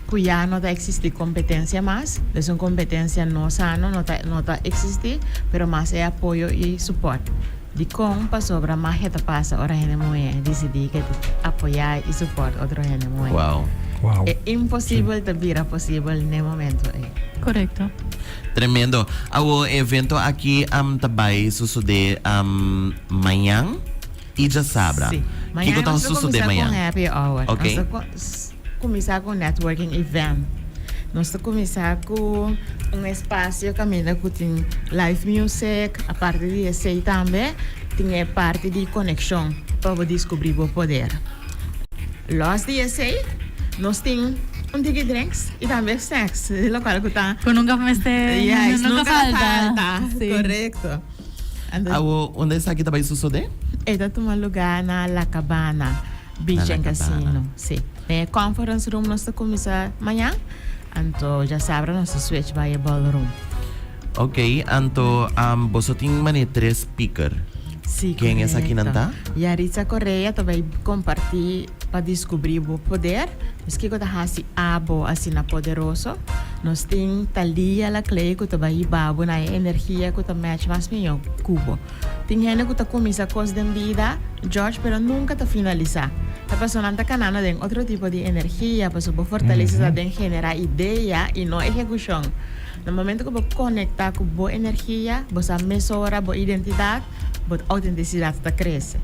Ku ya no ta eksistí kompetensia mas, dus un kompetensia no sano no ta no ta eksistí, pero mas e apoyo i supòrt. Dikon? Pasobra magia ta pasa ora hende muhé disidí ke ta apoyá i supòrt otro hende muhé. Wow. Wow. E imposibel ta bira posibel n'e momento ei. Korekto. Tremendo. Awo e evento aki ta bai sosodé mañan i djasabra. Sí. Kiko Mañan ta nos ta sosodé kuminsá ku mañan? un happy hour. Ok. Nos ta kuminsá ku un networking event. Nos ta kuminsá ku un espasio kaminda ku tin live music. Aparte di esei tambe tin e parti di konekshon pa bo diskubrí bo poder. Lòs di esei nos tin un tiki drinks i tambe snacks, lokual ku ta. Ku nunka mester, Yes, nunka nunka falta. falta. Sí. Korekto. Anto. Awo, unda esaki ta bai sosodé? E ta tuma lugá na La Cabana Beach Na La and Cabana. Casino. Sí. Den e conference room nos ta cuminsa mañan, anto djasabra nos ta switch bai e ballroom. Ok, anto boso tin manera tres speaker. Sí, Ken esakinan correcto. ta? Yaritza Correa ta bai comparti pa descubri bo poder. Pues kico ta haci abo asina poderoso? Nos tin Thalia Laclay cu ta bai hiba bo na e energia cu ta match mas miyo cu bo. Tin hende cu ta cuminsa cos den bida, George, pero nunca ta finalisa. Ta pasobra nan ta canando den otro tipo di energia, pasobra bo fortalesa ta den genera idea y no ehecucion. Na momento cu bo conecta cu bo energia, bo sa mesora bo identidad, bo autenticidad ta crece.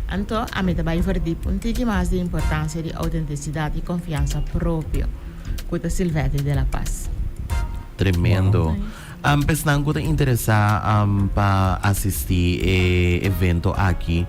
Anto, ami ta bay verdiep un tiki mas di importancia di autenticidad y confiansa propio, cu ta Silvete de la Paz. Tremendo. Pesnan cu ta interesa pa asisti e evento aki,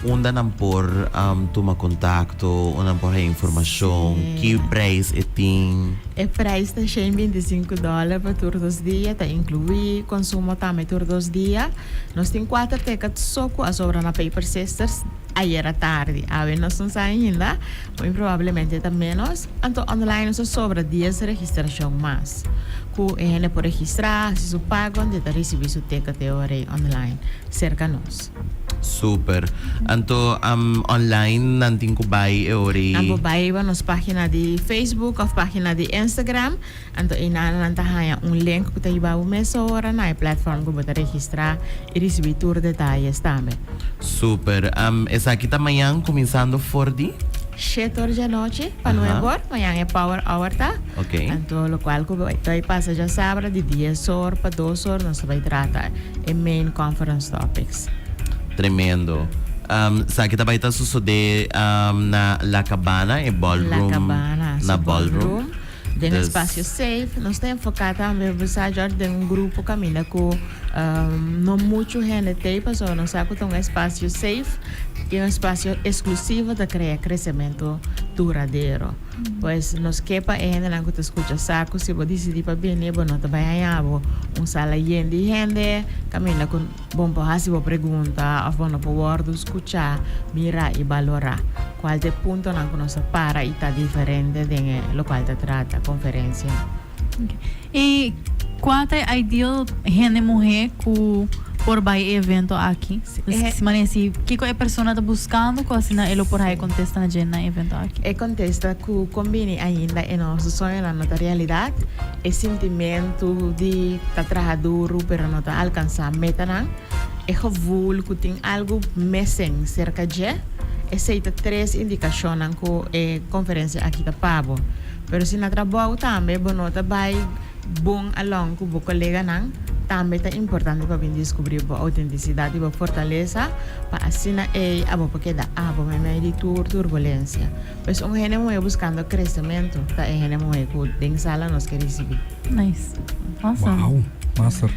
unda nan por tuma contacto, unda nan por haya informacion, ki prijs e tin? E prijs ta 125 dòler pa tur dos dia, ta inkluí konsumo tambe tur dos dia. Nos tin kuater teket so ku a sobra na Paper Sisters ayera tardi. Awe nos no sa ainda, muy probablemente ta ménos. Anto online nos a sobra dies registrashon mas ku e hende por registrá, hasi su pago anto e ta risibí su teket e ora ei online serka nos. Super. Anto online nan tin ku bai e ora ei? Nan por bai riba nos pagina di Facebook of pagina di Instagram. Anto einan nan ta haña un link ku ta hiba bo mesora na e platform ku bo ta registrá i risibí tur detayes tambe. Super. Esaki ta mañan kuminsando for di? Shete or djanochi pa nuebe or. Mañan e power hour ta. Ok. Anto lokual ku ta bai pasa djasabra di dies or pa dos or nos ta bai trata e main conference topics. Tremendo. Esaki ta bai ta sosode na La Cabana, e ballroom. La Cabana, Na su ballroom. ballroom. Den Dus. espacio safe. Nos ta enfoca tambe, bo sa George, den un grupo caminda cu no mucho hende t'ey pasobra nos sa cu ta un espacio safe y un espacio exclusivo ta crea crecemento duradero. Pues nos ke pa e hendenan ku ta skucha sa ku si bo disidí pa bini bo no ta bai haña bo un sala yen di hende kaminda ku bo no por hasi bo pregunta òf bo no por wòrdu skuchá, mirá i balorá. Kual ta e puntonan ku nos ta para i ta diferente den e lokual ta trata konferensia? I kua ta e ideal hende muhé ku por bai e evento aki? Manera si kiko e persona ta buskando ku asina e lo por haya kontesta na dje na e evento aki? E kontesta ku kombini ainda e nos soñonan no ta realidat, e sintimentu di ta traha duru pero no ta alkansá metanan, e gevoel ku tin algu missing serka dje, esei ta tres indikashonnan ku e konferensia aki ta pa bo. Pero si na trabou tambe bo no ta bai bon along ku bo koleganan, tambe ta importante pa bin diskubrí bo autentisidat i bo fortalesa pa asina ei abo por keda abo meimei di tur turbulensia. Pues un hende muhé buskando kresementu ta e hende muhé ku den sala nos ke risibí. Nice. Awesome. Wow, master.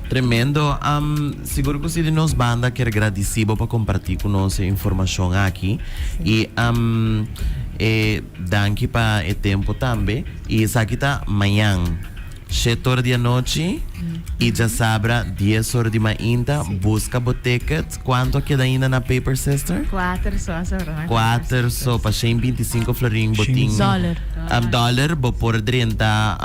Tremendo. Sigur ku si di nos banda kier gradisí bo pa kompartí ku nos e informashon aki. I e. Danki pa e tempo tambe. Y esaki ta mañan, shete or di anochi y djasabra dies or di mainta. Busca bo tickets. Cuanto a keda ainda na Paper Sister? Cuater so a sobra na Paper Cuater so pa shen binti cinco florin bo tin. Dollar. Dollar bo por drenta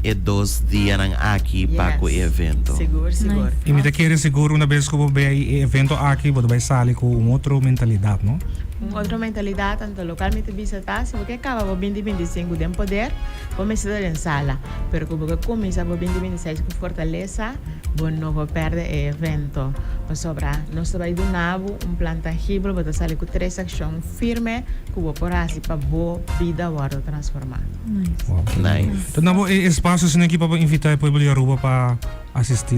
e dos dianan aki pa cu e evento. Sigur, sigur. Y mi ta kere sigur una bes cu bo bay e evento aki bo ta bay sali cu un otro mentalidad, no? Un otro mentalidad, anto local mi ta bisa ta, si bo ke caba bo 2025 den poder, bo mester ta den sala. Pero cu bo ke cuminsa bo 2026 cu fortalesa, bo no por perde e evento. Pasobra nos ta bay duna bo un plan tangibel, bo ta sali cu tres accion firme cu bo por haci pa bo bida wordo transforma. Nice. Wow. Nice. Duna bo e espacio asina aki pa bo invita e pueblo di Aruba pa asisti.